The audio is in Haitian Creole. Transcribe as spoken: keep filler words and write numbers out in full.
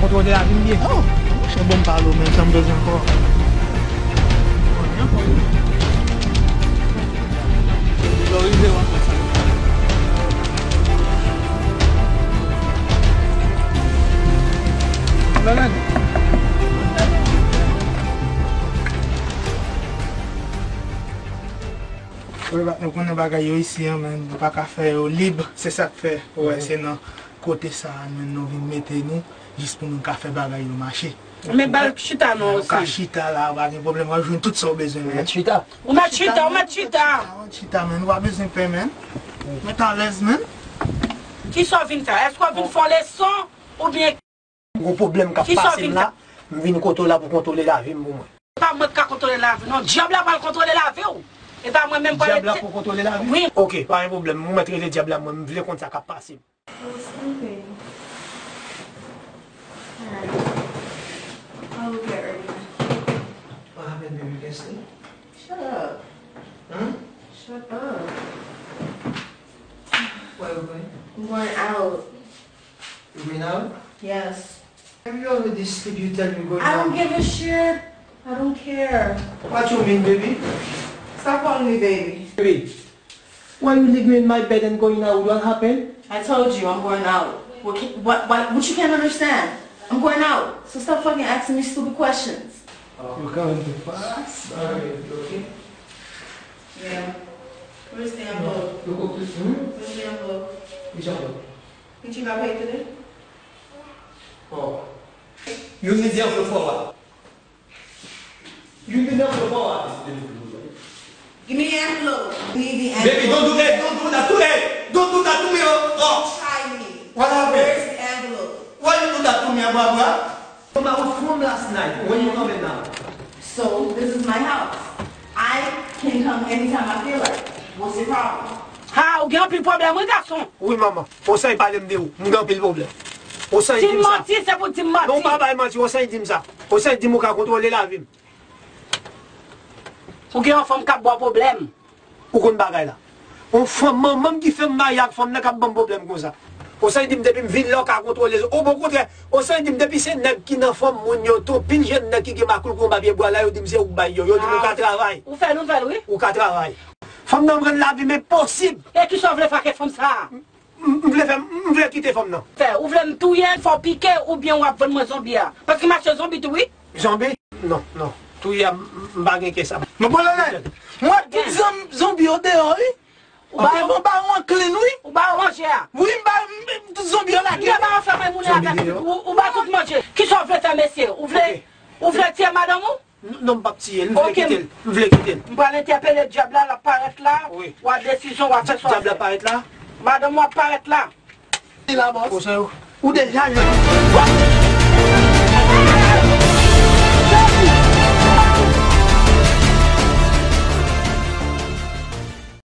Kontwole lavi m byen. Oh, monchè, bon, m pale w, men sa m bezwen ankò. Lè w rive, w ap wè sa. Mwen gade. Wi, nou konnen bagay yo isi an, men nou pa ka fè yo lib. Se sa k fè, ou wè, se nan kote sa a, men nou vin mete nou, jis pou nou ka fè bagay yo mache. Men ba l chita non osi. Ou ka chita la, pa gen pwoblèm, w ap jwenn tout sa w bezwen, men. Mèt chita. Ou mèt chita, ou mèt chita. Ou mèt chita, men, ou pa bezwen pè, men. Mèt alèz, men. Kisa w vin fè? Èske w vin fè yon leson oubyen Gon pwoblèm k ap pase m la, m vin kote w la pou kontwole lavi m pou mwen. E pa mwen k ka kontwole lavi w, non. Dyab la pral kontwole lavi w. E pa mwen menm pral. Dyab la pou kontwole lavi m? Wi. Ok, pa gen pwoblèm. Mwen mèt rele dyab la, mwen, m vle konn sa k ap pase m. It's nothing. Alright. I'll get ready. What happened, baby? You can sleep? Shut up. Hmm? Shut up. Where you going? I'm going out. You mean out? Yes. Have you already sleep? You tell me going out. I don't give a shit. I don't care. What you mean, baby? Stop calling me baby. Baby, why you leave me in my bed and going out? What happened? I told you I'm going out. What, ca- what, what, what you can't understand? I'm going out. So stop fucking asking me stupid questions. You coming too fast? Alright, you okay? Yeah. Where's the envelope? You go to hmm? Where's the envelope? Which envelope? Did you not pay today? Oh. You need the envelope for what? You need the envelope for what? Give me the envelope. Give me the envelope. Baby, don't do that. Don't do that to me. Don't do that to me. Oh, oh. Try me. What happened? Where's the envelope? Why you do that to me, Barbara? From our phone last night. When you coming now? So, this is my house. I can come anytime I feel like. What's the problem? Ha, ou gen anpil pwoblèm, wi, gason. Wi, manman. Osany pale m de ou. M gen anpil pwoblèm. Osany di m sa. Di m manti, se pou di m manti. Non, ou pa bay manti. Osany di m sa. Osany di m ou ka kontwole lavi m. Ou gen yon fanm k ap ba w pwoblèm. Ou konn bagay la. Yon fanm, manman m ki fè m marye ak fanm nan k ap ban m pwoblèm konsa. Osany di m depi m vin la, ou ka kontwole. O, bon, okontrè, Osany di m depi se nèg ki nan fanm moun yo, tou pil jèn nèg ki gen makoul kou yon ba pye bwa la, yo di m se ou k bay yo. Yo di m ou ka travay. Ou fè nouvèl, wi. Ou ka travay. Fanm nan rann lavi m enposib. E kisa w vle fè ak fanm sa a? M, m vle fè, m vle kite fanm nan. Fè, ou vle m touye l, fè w pike, oubyen w ap vann mwen zonbi a? Paske m achte zonbi tou, wi. Zonbi? Non, non. Touye a, m, m pa gen kè sa. Mwen pran lè. Mwen tout zon-, zonbi yo deyò, wi. Ou ba yo, ba yo an klin, wi. Ou ba yo manje a? Wi, m ba, m, m, tout zonbi yo lage. Ou ba yo fè mwen moun avèk ou, ou ba tout manje. Kisa w vle fè, mesye? Ou vle, ou vle tiye madanm ou? N-, non, m p ap tiye l. M vle kite l. M vle kite l. M pral entèpele dyab la, l ap parèt la. Wi. W a desizyon, w a fè sa w a fè. Dyab la parèt la? Madanm w ap parèt la. Li la, bòs. Ou deja jwenn.